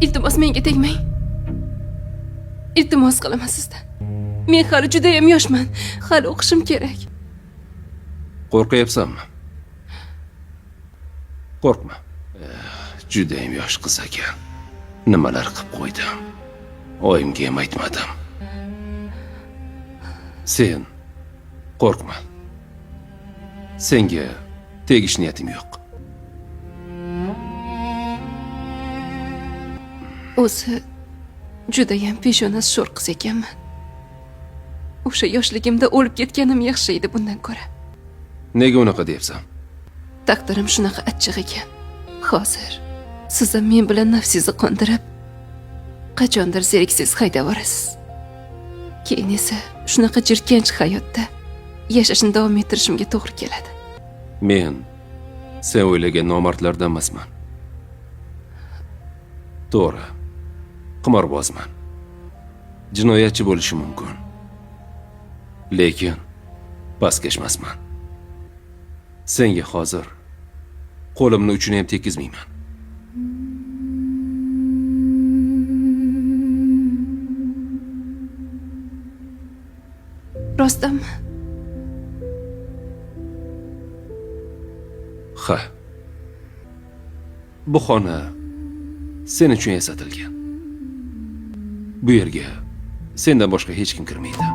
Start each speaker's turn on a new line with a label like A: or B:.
A: Iltimos, menga tegmang. Iltimos qilaman sizdan. Men hali judayam yoshman. Hali o'qishim kerak.
B: Qo'rqyapsanmi? Qo'rqma. Judayam yosh qiz ekan. Nimalar qilib qo'ydim. Oyimga ham aytmadim. Sen qo'rqma. Senga tegish niyatim yo'q.
A: O'zi judayam peshonasi sho'r qiz ekanman. O'sha yoshligimda o'lib ketganim yaxshi edi bundan ko'ra.
B: Nega unaqa deyapsan?
A: Taqdirim shunaqa achchiq ekan. Hozir siz ham men bilan nafsingizni qondirib, qachondir zeriksiz haydab yuborasiz. Keyin esa shunaqa jirkanch hayotda yashashni davom ettirishimga to'g'ri keladi.
B: Men sen o'ylagan nomardlardan emasman. To'g'ri, qimorbozman. Jinoyatchi bo'lishim mumkin. Lekin pastkash emasman. Senga hozir qo'limni uchini ham tekkizmayman.
A: Rostdanmi?
B: Ha. Bu xona sen uchun yasatilgan. Bu yerga sendan boshqa hech kim kirmaydi.